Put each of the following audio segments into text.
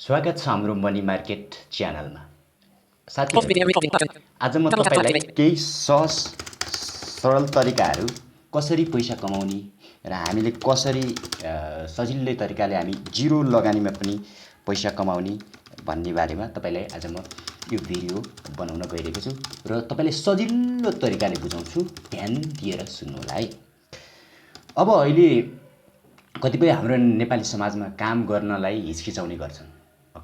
स्वागत छ हाम्रो मनी मार्केट च्यानलमा। साथीहरु, आज म तपाईलाई केही सहज सरल तरिकाहरू कसरी पैसा कमाउने र हामीले कसरी सजिलै तरिकाले हामी जिरो लगानीमा पनि पैसा कमाउने भन्ने बारेमा तपाईलाई आज म यो भिडियो बनाउन गइरहेको छु र तपाईलाई सजिलो तरिकाले बुझाउँछु। ध्यान दिएर सुन्नु होला है। अब अहिले कतिपय हाम्रो नेपाली समाजमा काम गर्नलाई हिचकिचाउने गर्छन्।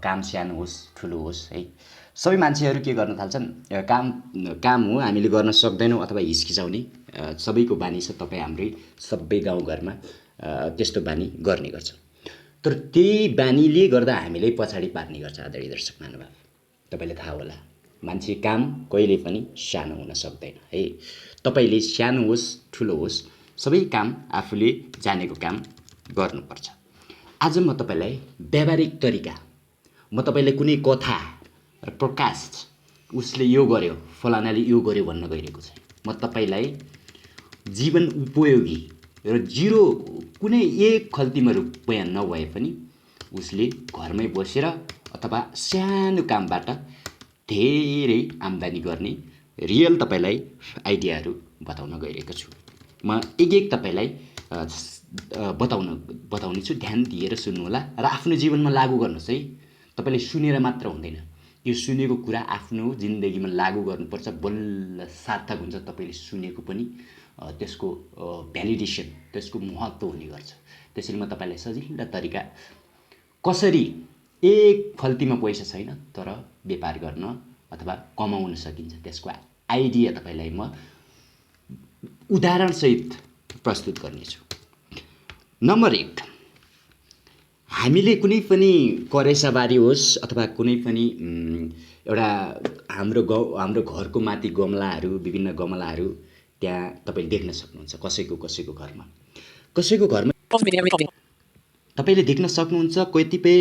काम सानो होस् ठुलो होस् है, सबै मान्छेहरू के गर्न थाल्छन्, काम हो हामीले गर्न सक्दैनौँ अथवा हिचकिचाउने सबैको बानी छ। तपाईँ हाम्रै सबै गाउँघरमा त्यस्तो बानी गर्ने गर्छ। तर त्यही बानीले गर्दा हामीले पछाडि पार्ने गर्छ। आदरणीय दर्शक महानुभाव, तपाईलाई थाहा होला मान्छे काम कहिले पनि सानो हुन सक्दैन है। तपाईले सानो होस् ठुलो होस् सबै काम आफूले जानेको काम गर्नुपर्छ। आज म तपाईलाई व्यावहारिक तरिका, म तपाईलाई कुनै कथा र प्रकाश उसले यो गर्यो फलानाले यो गर्यो भन्न गइरहेको छैन। म तपाईलाई जीवन उपयोगी र जिरो कुनै एक खल्तीमा रुपैयाँ नभए पनि उसले घरमै बसेर अथवा सानो कामबाट धेरै आम्दानी गर्ने रियल तपाईलाई आइडियाहरू बताउन गइरहेको छु। म एक तपाईलाई बताउने छु। ध्यान दिएर सुन्नु होला र आफ्नो जीवनमा लागू गर्नुहोस् है। तपाईले सुनेर मात्र हुँदैन, यो सुनेको कुरा आफ्नो जिन्दगीमा लागू गर्नुपर्छ। बल्ल सार्थक हुन्छ। तपाईले सुनेको पनि त्यसको भ्यालिडेसन, त्यसको महत्त्व हुने गर्छ। त्यसैले म तपाईलाई सजिलो तरिका, कसरी एक फल्तीमा पैसा छैन तर व्यापार गर्न अथवा कमाउन सकिन्छ, त्यसको आइडिया तपाईलाई म उदाहरणसहित प्रस्तुत गर्नेछु। नम्बर 1, हामीले कुनै पनि करेसाबारी होस् अथवा कुनै पनि एउटा हाम्रो घरको माथि गमलाहरू, विभिन्न गमलाहरू त्यहाँ तपाईले देख्न सक्नुहुन्छ। कसैको घरमा तपाईले देख्न सक्नुहुन्छ। कतिपय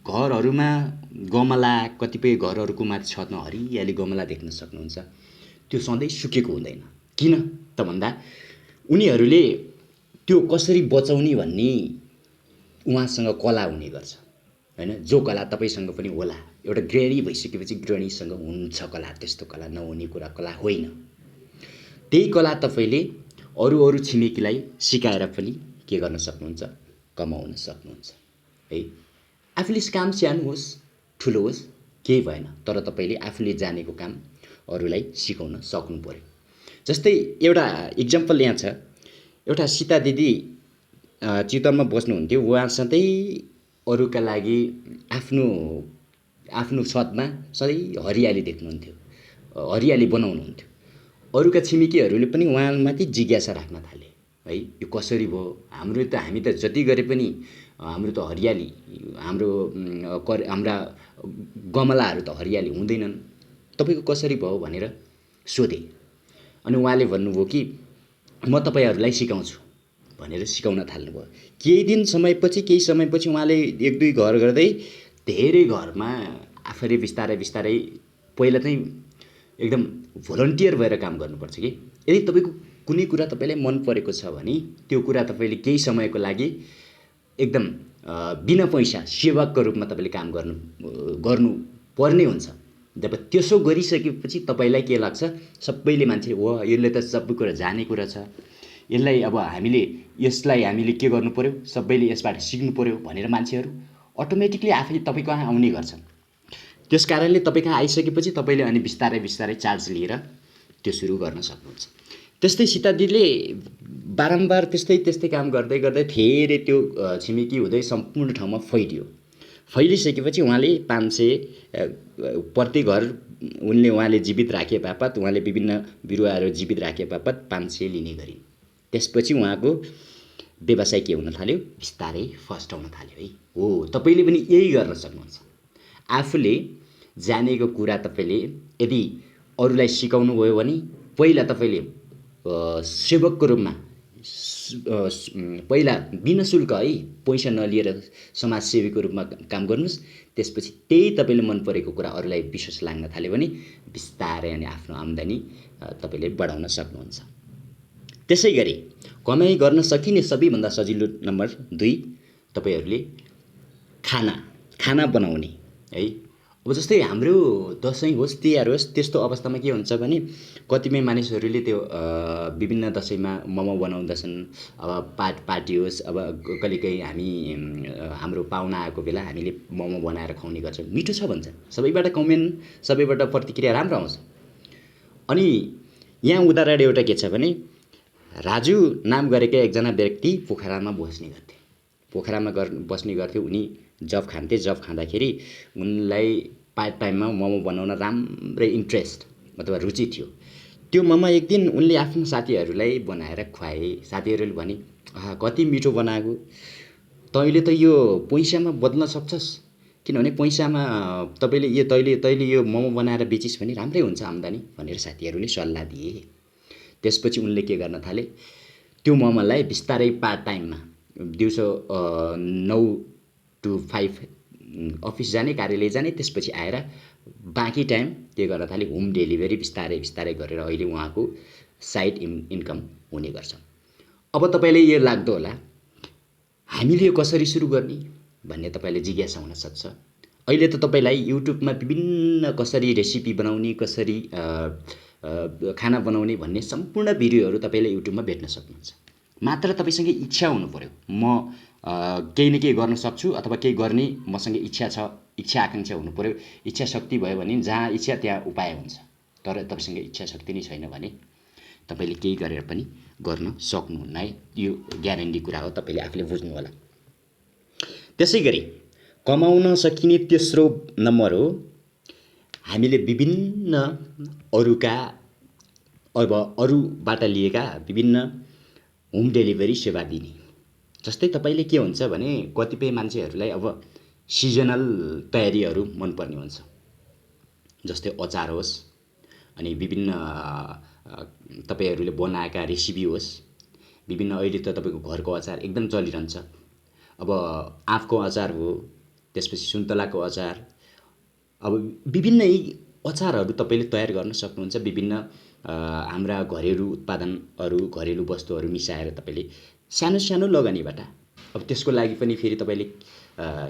घरहरूमा गमला, कतिपय घरहरूको माथि छतमा हरियाली गमला देख्न सक्नुहुन्छ। त्यो सधैँ सुकेको हुँदैन। किन त भन्दा उनीहरूले त्यो कसरी बचाउने भन्ने उहाँसँग कला हुने गर्छ हैन। जो कला तपाईसँग पनि होला। एउटा गृहिणी भइसकेपछि गृहिणीसँग हुन्छ कला, त्यस्तो कला नहुने कुरा कला होइन। त्यही कला तपाईले अरू छिमेकीलाई सिकाएर पनि के गर्न सक्नुहुन्छ, कमाउन सक्नुहुन्छ है। आफूले काम सानो होस् ठुलो होस् केही भएन, तर तपाईले आफूले जानेको काम अरूलाई सिकाउन सक्नु पर्यो। जस्तै एउटा इक्जाम्पल यहाँ छ। एउटा सीता दिदी चितवनमा बस्नुहुन्थ्यो। उहाँ सधैँ अरूका लागि आफ्नो छतमा सधैँ हरियाली देख्नुहुन्थ्यो, हरियाली बनाउनुहुन्थ्यो। अरूका छिमेकीहरूले पनि उहाँमाथि जिज्ञासा राख्न थाले है। यो कसरी भयो? हामी त जति गरे पनि हाम्रो त हरियाली, हाम्रा गमलाहरू त हरियाली हुँदैनन्, तपाईको कसरी भयो भनेर सोधे। अनि उहाँले भन्नुभयो कि म तपाईहरूलाई सिकाउँछु भनेर सिकाउन थाल्नुभयो। केही समयपछि उहाँले 1-2 घर गर्दै धेरै घरमा आफैले बिस्तारै पहिला चाहिँ एकदम भोलन्टियर भएर काम गर्नुपर्छ कि। यदि तपाईको कुनै कुरा तपाईलाई मन परेको छ भने त्यो कुरा तपाईले केही समयको लागि एकदम बिना पैसा सेवकको रूपमा तपाईले काम गर्नु पर्ने हुन्छ। जब त्यसो गरिसकेपछि तपाईलाई के लाग्छ, सबैले मान्छे हो यसले त सबै कुरा जाने कुरा छ, यसलाई हामीले के गर्नु पर्यो, सबैले यसबाट सिक्नु पर्यो भनेर मान्छेहरू अटोमेटिकली आफै तपाईको कहाँ आउने गर्छन्। त्यसकारणले तपाई कहाँ आइसकेपछि तपाईले अनि बिस्तारै चार्ज लिएर त्यो सुरु गर्न सक्नुहुन्छ। त्यस्तै सीता दिदीले बारम्बार त्यस्तै काम गर्दै धेरै त्यो छिमेकी हुँदै सम्पूर्ण ठाउँमा फैलिसकेपछि उहाँले 500 प्रति घर उहाँले जीवित राखे बापत, उहाँले विभिन्न बिरुवाहरू जीवित राखे बापत 500 लिने गरिन्। त्यसपछि उहाँको व्यवसाय के हुन थाल्यो, बिस्तारै फस्टाउन थाल्यो है। हो, तपाईले पनि यही गर्न सक्नुहुन्छ। आफूले जानेको कुरा तपाईले यदि अरूलाई सिकाउनु भयो भने पहिला तपाईले सेवकको रूपमा पहिला बिना शुल्क है, पैसा नलिएर समाजसेवीको रूपमा काम गर्नुस्। त्यसपछि त्यही तपाईले मन परेको कुरा अरूलाई विश्वास लाग्न थाल्यो भने बिस्तारै अनि आफ्नो आम्दानी तपाईले बढाउन सक्नुहुन्छ। त्यसैगरी कमाई गर्न सकिने सबैभन्दा सजिलो नम्बर 2, तपाईहरुले खाना बनाउने है। अब जस्तै हाम्रो दसैँ होस् तिहार होस् त्यस्तो अवस्थामा के हुन्छ भने कतिपय मानिसहरूले त्यो विभिन्न दसैँमा मोमो बनाउँदछन्। अब पार्टी होस्, अब कहिलेकाहीँ हामी हाम्रो पाहुना आएको बेला हामीले मोमो बनाएर खुवाउने गर्छौँ। मिठो छ भन्छ, सबैबाट कमेन्ट सबैबाट प्रतिक्रिया राम्रो आउँछ। अनि यहाँ उदाहरण एउटा के छ भने राजु नाम गरेका एकजना व्यक्ति पोखरामा बस्ने गर्थे। पोखरामा बस्ने गर्थे। उनी जब खान्थे। जब खाँदाखेरि उनलाई पार्ट टाइममा मोमो बनाउन राम्रै इन्ट्रेस्ट अथवा रुचि थियो। त्यो मोमो एक दिन उनले आफ्नो साथीहरूलाई बनाएर खुवाए। साथीहरूले भने कति मिठो बनाएको, तैँले त यो पैसामा बदल्न सक्छस्, किनभने पैसामा तैँले यो मोमो बनाएर बेचिस् भने राम्रै हुन्छ आम्दानी भनेर साथीहरूले सल्लाह दिए। त्यसपछि उनले के गर्न थाले, त्यो मोमोलाई बिस्तारै पार्ट टाइममा दिउँसो 9 to 5 अफिस जाने, कार्यालय जाने, त्यसपछि आएर बाँकी टाइम के गर्न थाले, होम डेलिभरी बिस्तारै बिस्तारै गरेर अहिले उहाँको साइड इन्कम हुने गर्छ। अब तपाईँले यो लाग्दो होला हामीले यो कसरी सुरु गर्ने भन्ने तपाईँले जिज्ञासा हुनसक्छ। अहिले त तपाईँलाई युट्युबमा विभिन्न कसरी रेसिपी बनाउने, कसरी खाना बनाउने भन्ने सम्पूर्ण भिडियोहरू तपाईँले युट्युबमा भेट्न सक्नुहुन्छ। मात्र तपाईँसँग इच्छा हुनु पर्यो। म केही न केही गर्न सक्छु अथवा केही गर्ने मसँग इच्छा छ, इच्छा आकाङ्क्षा हुनु पर्यो। इच्छा शक्ति भयो भने जहाँ इच्छा त्यहाँ उपाय हुन्छ। तर तपाईँसँग इच्छा शक्ति नै छैन भने तपाईँले केही गरेर पनि गर्न सक्नुहुन्न है। यो ग्यारेन्टी कुरा हो, तपाईँले आफूले बुझ्नु होला। त्यसै गरी कमाउन सकिने तेस्रो नम्बर हो हामीले विभिन्न अरूबाट लिएका विभिन्न होम डेलिभरी सेवा दिने। जस्तै तपाईँले के हुन्छ भने कतिपय मान्छेहरूलाई अब सिजनल तयारीहरू मनपर्ने हुन्छ। जस्तै अचार होस्, अनि विभिन्न तपाईँहरूले बनाएका रेसिपी होस्, विभिन्न अहिले त तपाईँको घरको अचार एकदम चलिरहन्छ। अब आँपको अचार हो, त्यसपछि सुन्तलाको अचार, अब विभिन्न यी अचारहरू तपाईँले तयार गर्न सक्नुहुन्छ। विभिन्न हाम्रा घरेलु उत्पादनहरू, घरेलु वस्तुहरू मिसाएर तपाईँले सानो सानो लगानीबाट, अब त्यसको लागि पनि फेरि तपाईँले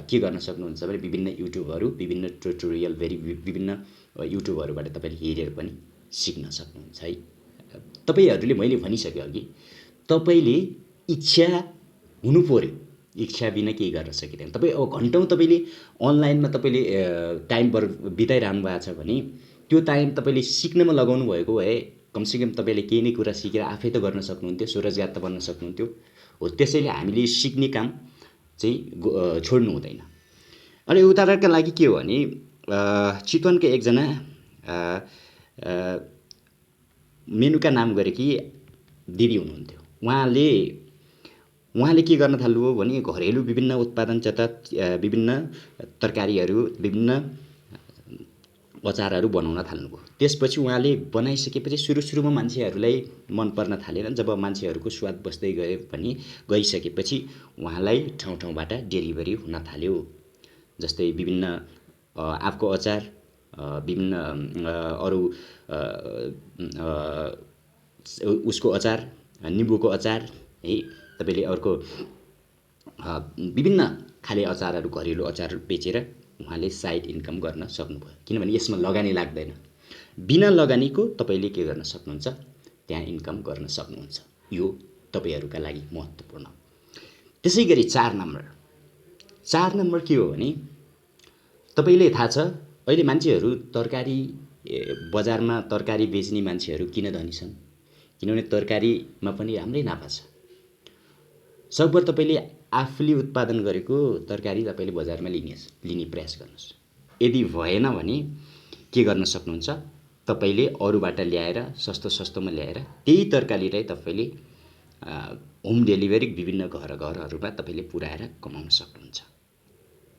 के गर्न सक्नुहुन्छ भने विभिन्न युट्युबहरू, विभिन्न ट्युटोरियल, विभिन्न युट्युबहरूबाट तपाईँले हेरेर पनि सिक्न सक्नुहुन्छ है। तपाईँहरूले मैले भनिसकेँ अघि, तपाईँले इच्छा हुनु पर्यो। इच्छा बिना केही गर्न सकिँदैन। तपाईँ अब घन्टौँ तपाईँले अनलाइनमा तपाईँले टाइम बिताइरहनु भएको छ भने त्यो टाइम तपाईँले सिक्नमा लगाउनु भएको भए कमसेकम तपाईँले केही नै कुरा सिकेर आफै त गर्न सक्नुहुन्थ्यो, स्वरोजगार त बन्न सक्नुहुन्थ्यो। हो, त्यसैले हामीले सिक्ने काम चाहिँ छोड्नु हुँदैन। अनि उदाहरणका लागि के हो भने चितवनका एकजना मेनुका नाम गरेकी दिदी हुनुहुन्थ्यो। उहाँले के गर्न थाल्नुभयो भने घरेलु विभिन्न उत्पादन तथा विभिन्न तरकारीहरू, विभिन्न अचारहरू बनाउन थाल्नुभयो। त्यसपछि उहाँले बनाइसकेपछि सुरुमा मान्छेहरूलाई मन पर्न थालेन। जब मान्छेहरूको स्वाद बस्दै गइसकेपछि उहाँलाई ठाउँ ठाउँबाट डेलिभरी हुन थाल्यो। जस्तै विभिन्न आँपको अचार, विभिन्न अरू उसको अचार, निम्बुको अचार है, तपाईँले अर्को विभिन्न खाले अचारहरू, घरेलु अचारहरू बेचेर उहाँले साइड इन्कम गर्न सक्नुभयो। किनभने यसमा लगानी लाग्दैन। बिना लगानीको तपाईँले के गर्न सक्नुहुन्छ, त्यहाँ इन्कम गर्न सक्नुहुन्छ। यो तपाईँहरूका लागि महत्त्वपूर्ण। त्यसै गरी 4 नम्बर के हो भने तपाईँले थाहा छ अहिले मान्छेहरू बजारमा तरकारी बेच्ने मान्छेहरू किन धनी छन्? किनभने तरकारीमा पनि राम्रै नाफा छ। सकभर तपाईँले आफूले उत्पादन गरेको तरकारी तपाईँले बजारमा लिने प्रयास गर्नुहोस्। यदि भएन भने के गर्न सक्नुहुन्छ, तपाईँले अरूबाट ल्याएर सस्तोमा ल्याएर त्यही तरकारीलाई तपाईँले होम डेलिभरी विभिन्न घरहरूमा तपाईँले पुर्याएर कमाउन सक्नुहुन्छ।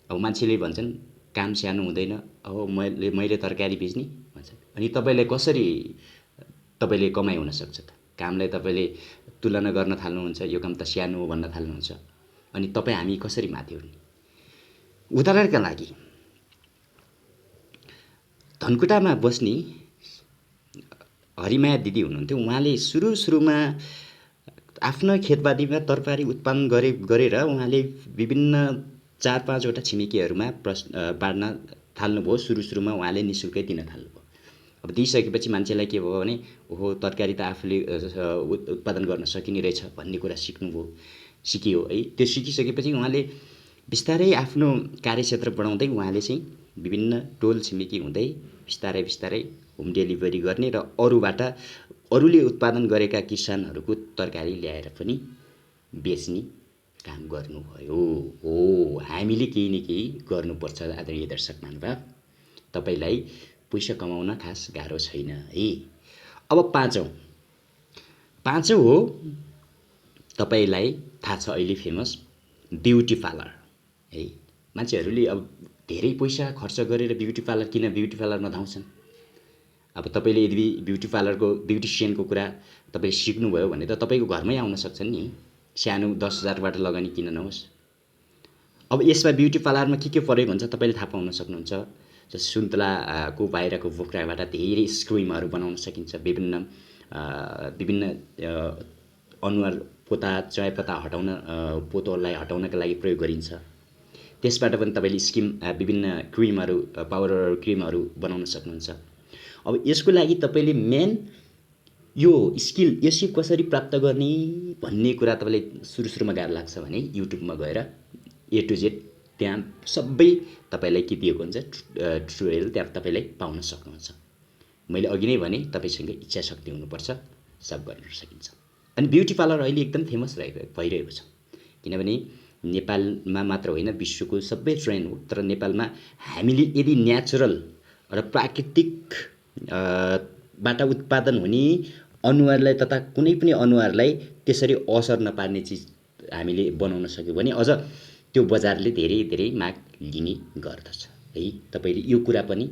अब मान्छेले भन्छन् काम सानो हुँदैन, अब मैले तरकारी बेच्ने भन्छन्। अनि तपाईँलाई कसरी तपाईँले कमाइ हुनसक्छ त? कामलाई तपाईँले तुलना गर्न थाल्नुहुन्छ, यो काम त सानो हो भन्न थाल्नुहुन्छ। अनि हामी कसरी माथि उठ्ने? उदाहरणका लागि धनकुटामा बस्ने हरिमाया दिदी हुनुहुन्थ्यो। उहाँले सुरुमा आफ्नो खेतबारीमा तरकारी उत्पादन गरेर उहाँले विभिन्न 4-5 वटा छिमेकीहरूमा प्रश्न बाँड्न थाल्नुभयो। सुरुमा उहाँले निशुल्कै दिन थाल्नुभयो। अब दिइसकेपछि मान्छेलाई के भयो भने ओहो तरकारी त आफूले उत्पादन गर्न सकिने रहेछ भन्ने कुरा सिकियो है। त्यो सिकिसकेपछि उहाँले बिस्तारै आफ्नो कार्यक्षेत्र बढाउँदै उहाँले चाहिँ विभिन्न टोल छिमेकी हुँदै बिस्तारै होम डेलिभरी गर्ने र अरूले उत्पादन गरेका किसानहरूको तरकारी ल्याएर पनि बेच्ने काम गर्नुभयो। हो, हामीले केही न केही गर्नुपर्छ आदरणीय दर्शक महानुभाव। तपाईलाई पैसा कमाउन खास गाह्रो छैन है। अब पाँचौं हो तपाईलाई थाहा छ अहिले फेमस ब्युटी पार्लर है। मान्छेहरूले अब धेरै पैसा खर्च गरेर ब्युटी पार्लरमा धाउँछन्। अब तपाईले यदि ब्युटी पार्लरको ब्युटिसियनको कुरा तपाईले सिक्नुभयो भने त तपाईको घरमै आउन सक्छन् नि। सानो 10,000 बाट लगानी किन नहोस्। अब यसमा ब्युटी पार्लरमा के प्रयोग हुन्छ तपाईले थाहा पाउन सक्नुहुन्छ। जस्तो सुन्तलाको बाहिरको बोक्राबाट धेरै क्रिमहरू बनाउन सकिन्छ। विभिन्न अनुहार पोता चयापता हटाउन पोतोलाई हटाउनका लागि प्रयोग गरिन्छ। त्यसबाट पनि तपाईले विभिन्न क्रिमहरू पाउडर क्रिमहरू बनाउन सक्नुहुन्छ। अब यसको लागि तपाईले मेन यो स्किल यसै कसरी प्राप्त गर्ने भन्ने कुरा तपाईले सुरुमा गाह्रो लाग्छ भने युट्युबमा गएर A to Z त्यहाँ सबै तपाईलाई के दिएको हुन्छ ट्युटोरियल त्यहाँ तपाईले पाउन सक्नुहुन्छ। मैले अघि नै भने तपाईसँग इच्छा शक्ति हुनुपर्छ, सब गर्न सकिन्छ। अनि ब्युटी पार्लर अहिले एकदम फेमस भइरहेको छ। किनभने नेपालमा मात्र होइन विश्वको सबै ट्रेन्ड हो। तर नेपालमा हामीले यदि नेचुरल र प्राकृतिक बाट उत्पादन हुने अनुहारलाई तथा कुनै पनि अनुहारलाई त्यसरी असर नपार्ने चिज हामीले बनाउन सक्यौं भने अझ त्यो बजारले धेरै माग लिने गर्दछ है। तपाईले यो कुरा पनि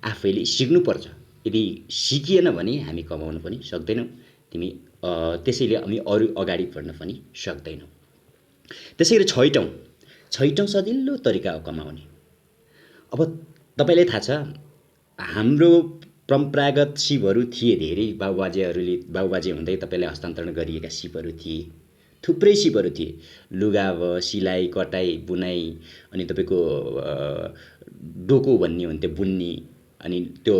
आफैले सिक्नुपर्छ। यदि सिकिएन भने हामी कमाउन पनि सक्दैनौं। त्यसैले हामी अरु अगाडि बढ्न पनि सक्दैनौं। त्यसैले छैटौं सजिलो तरिका हो कमाउने। अब तपाईलाई थाहा छ हाम्रो परम्परागत सिपहरू थिए धेरै। बाबुबाजे हुँदै तपाईलाई हस्तान्तरण गरिएका सिपहरू थिए। थुप्रै सिपहरू थिए। लुगा भयो, सिलाइ कटाइ बुनाइ, अनि तपाईको डोको भन्ने हुन्थ्यो बुन्नी, अनि त्यो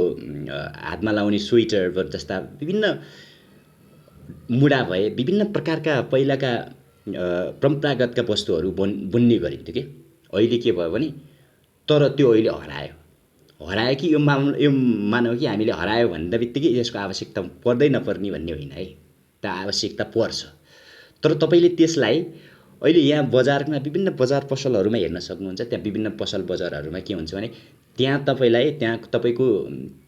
हातमा लाउने स्वेटर जस्ता विभिन्न मुडा भए विभिन्न प्रकारका पहिलाका परम्परागतका वस्तुहरू बुन्ने गरिन्थ्यो के। अहिले के भयो भने तर त्यो अहिले हरायो कि यो मानौ कि हामीले हरायो भन्दा बित्तिकै यसको आवश्यकता पर्दै नपर्ने भन्ने होइन है। त आवश्यकता पर्छ। तर तपाईले त्यसलाई अहिले यहाँ बजारमा विभिन्न बजार पसलहरूमा हेर्न सक्नुहुन्छ। त्यहाँ विभिन्न पसल बजारहरूमा के हुन्छ भने त्यहाँ तपाईको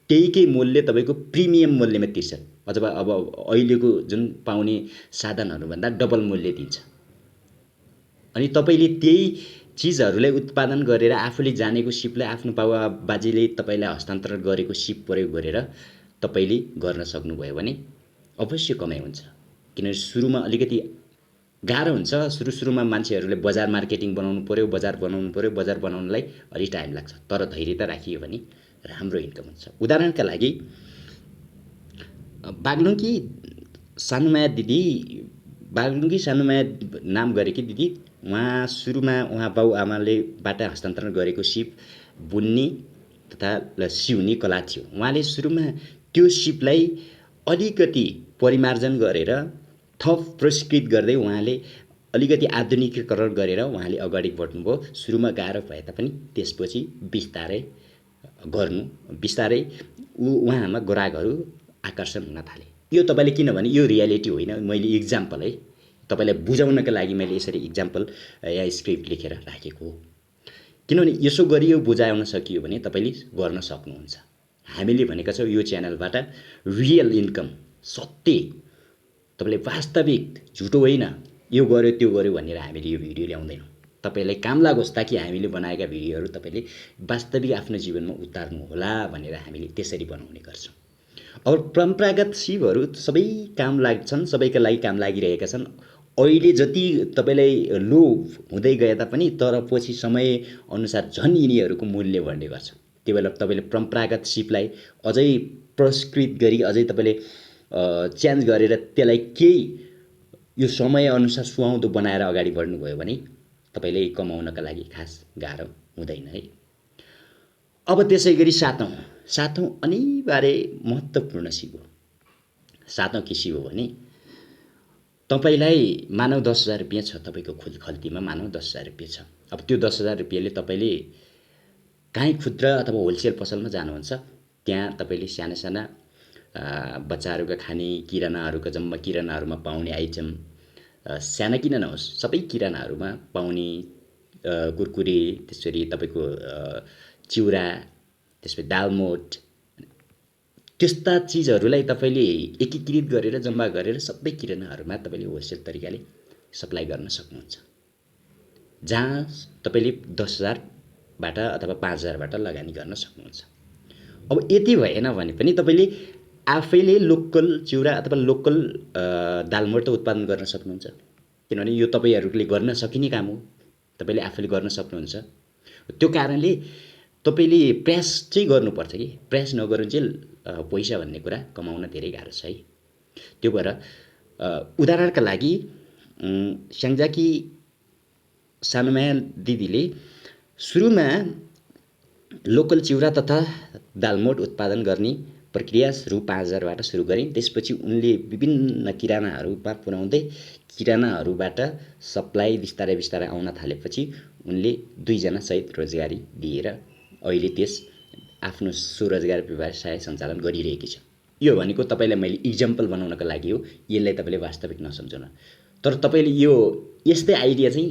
त्यहीकै मूल्य तपाईको प्रिमियम मूल्यमा तिर्छन्। अथवा अब अहिलेको जुन पाउने साधनहरू भन्दा डबल मूल्य दिन्छ। अनि तपाईले त्यही चीजहरूलाई उत्पादन गरेर आफूले जानेको सिपलाई आफ्नो बाबुबाजेले तपाईलाई हस्तान्तरण गरेको सिप प्रयोग गरेर तपाईले गर्न सक्नुभयो भने अवश्य कमाइ हुन्छ। किनभने सुरुमा अलिकति गाह्रो हुन्छ। सुरुमा मान्छेहरूले बजार मार्केटिङ बनाउनु पर्यो, बजार बनाउनलाई अलि टाइम लाग्छ। तर धैर्यता राखियो भने राम्रो इन्कम हुन्छ। उदाहरणका लागि बागलुङकी सानुमाया नाम गरेकी दिदी, उहाँ सुरुमा बाबुआमाले बाट हस्तान्तरण गरेको सिप बुन्ने तथा सिउने कला थियो। उहाँले सुरुमा त्यो सिपलाई अलिकति परिमार्जन गरेर थप परिष्कृत गर्दै उहाँले अलिकति आधुनिकीकरण गरेर उहाँले अगाडि बढ्नुभयो। सुरुमा गाह्रो भए तापनि त्यसपछि बिस्तारै उहाँमा ग्राहकहरू आकर्षण हुन थाले। यो तपाईले किनभने यो रियालिटी होइन, मैले एक्जाम्पल है तपाईलाई बुझाउनका लागि मैले यसरी एक्जाम्पल या स्क्रिप्ट लेखेर राखेको हो। किनभने यसो गरियो बुझाउन सकियो भने तपाईले गर्न सक्नुहुन्छ। हामीले भनेका छौं यो च्यानलबाट रियल इन्कम, सत्य तपाईले वास्तविक, झुटो होइन यो गर्यो त्यो गर्यो भनेर हामीले यो भिडियो ल्याउँदैनौं। तपाईलाई काम लागोस् ताकि हामीले बनाएका भिडियोहरू तपाईले वास्तविक आफ्नो जीवनमा उतार्नु होला भनेर हामीले त्यसरी बनाउने गर्छौं। अब परम्परागत सिपहरू सबै काम लाग्छन्, सबैका लागि काम लागिरहेका छन्। अहिले जति तपाईलाई लो हुँदै गए तापनि तर पछि समय अनुसार झन् यिनीहरूको मूल्य बढ्ने गर्छ। त्यो बेला तपाईले परम्परागत सिपलाई अझै परिष्कृत गरी अझै तपाईले चेन्ज गरेर त्यसलाई केही यो समय अनुसार सुहाउँदो बनाएर अगाडि बढ्नुभयो भने तपाईले कमाउनका लागि खास गाह्रो हुँदैन है। अब त्यसैगरी सातौं अनिवार्य महत्त्वपूर्ण सिप हो। सातौं के सिप हो भने तपाईलाई मानौ 10,000 रुपैयाँ छ, तपाईको खल्तीमा मानौ 10,000 रुपैयाँ छ। अब त्यो 10,000 रुपैयाँले तपाईले काहीँ खुद्रा अथवा होलसेल पसलमा जानुहुन्छ, त्यहाँ तपाईले साना बच्चाहरूका खाने किरानाहरूका जम्मा किरानाहरूमा पाउने आइटम, साना किन नहोस् सबै किरानाहरूमा पाउने कुरकुरे, त्यसरी तपाईको चिउरा, त्यसपछि दालमोट, त्यस्ता चिजहरूलाई तपाईले एकीकृत गरेर जम्मा गरेर सबै किरानाहरूमा तपाईले होलसेल तरिकाले सप्लाई गर्न सक्नुहुन्छ, जहाँ तपाईले 10,000 बाट अथवा 5,000 बाट लगानी गर्न सक्नुहुन्छ। अब यति भएन भने पनि तपाईले आफैले लोकल चिउरा अथवा लोकल दालमोट उत्पादन गर्न सक्नुहुन्छ, किनभने यो तपाईहरुले गर्न सकिने काम हो, तपाईले आफैले गर्न सक्नुहुन्छ। त्यो कारणले तपाईले प्रयास चाहिँ गर्नुपर्छ कि प्रयास नगरुन्जेल पैसा भन्ने कुरा कमाउन धेरै गाह्रो छ है। त्यो भएर उदाहरणका लागि स्याङ्जाकी सानुमाया दिदीले सुरुमा लोकल चिउरा तथा दालमोट उत्पादन गर्ने प्रक्रिया रु 5,000 बाट सुरु गरिन्। त्यसपछि उनले विभिन्न किरानाहरूमा पुर्याउँदै किरानाहरूबाट सप्लाई बिस्तारै बिस्तारै आउन थालेपछि उनले 2 जना सहित रोजगारी दिएर अहिले त्यस आफ्नो स्वरोजगार व्यवसाय सञ्चालन गरिरहेकी छ। यो भनेको तपाईलाई मैले एक्जाम्पल बनाउनका लागि हो, यसलाई तपाईले वास्तविक नसम्झनु। तर तपाईले यो यस्तै आइडिया चाहिँ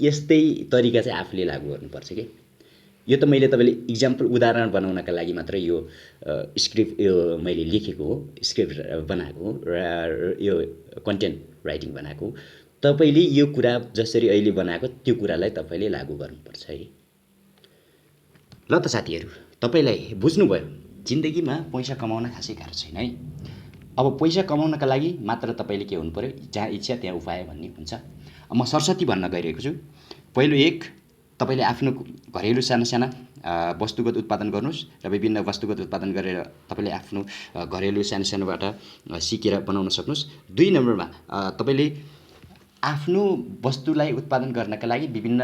यस्तै तरिका चाहिँ आफूले लागू गर्नुपर्छ के। यो त मैले तपाईले एक्जाम्पल उदाहरण बनाउनका लागि मात्र यो स्क्रिप्ट यो मैले लेखेको हो, स्क्रिप्ट बनाएको हो र यो कन्टेन्ट राइटिङ बनाएको। तपाईले यो कुरा जसरी अहिले बनाएको त्यो कुरालाई तपाईले लागू गर्नुपर्छ है। ल त साथीहरु, तपाईलाई बुझ्नुभयो, जिन्दगीमा पैसा कमाउन खासै गाह्रो छैन है। अब पैसा कमाउनका लागि मात्र तपाईले के हुनु पर्यो, जहाँ इच्छा त्यहाँ उपाय भन्ने हुन्छ। म सरस्वती भन्न गइरहेको छु। पहिलो एक, तपाईले आफ्नो घरेलु साना वस्तुगत उत्पादन गर्नुस् र विभिन्न वस्तुगत उत्पादन गरेर तपाईले आफ्नो घरेलु सानोबाट सिकेर बनाउन सक्नुस्। 2 नम्बरमा तपाईले आफ्नो वस्तुलाई उत्पादन गर्नका लागि विभिन्न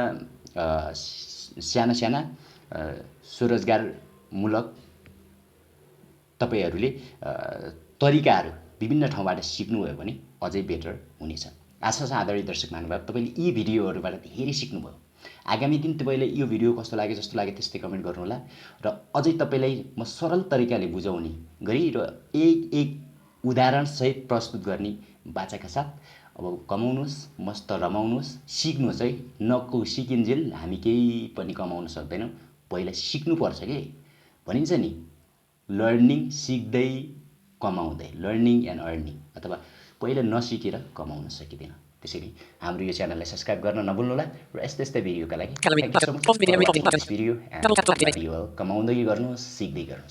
साना स्वरोजगारमूलक तपाईहरुले तरिकाहरू विभिन्न ठाउँबाट सिक्नुभयो भने अझै बेटर हुनेछ। आशा छ आदरणीय दर्शक महानुभाव, तपाईले यी भिडियोहरुबाट धेरै सिक्नुभयो। आगामी दिन तपाईलाई यो भिडियो कस्तो लाग्यो त्यस्तै कमेन्ट गर्नुहोला र अझै तपाईलाई म सरल तरिकाले बुझाउने गरी र एक उदाहरण सहित प्रस्तुत गर्ने बाचाका साथ अब कमाउनुस्, मस्त रमाउनुस्, सिक्नुस् है। सिकिन्जेल हामी केही पनि कमाउन सक्दैनौं, पहिला सिक्नु पर्छ के। भनिन्छ नि, लर्निङ सिक्दै कमाउँदै, लर्निङ एन्ड अर्निङ, अथवा पहिला नसिकेर कमाउन सकिदैन। त्यसैले हाम्रो यो च्यानललाई सब्स्क्राइब गर्न नभुल्नुहोला र यस्तै भिडियोका लागि कमाउँदै गर्नुहोस्, सिक्दै गर्नुहोस्।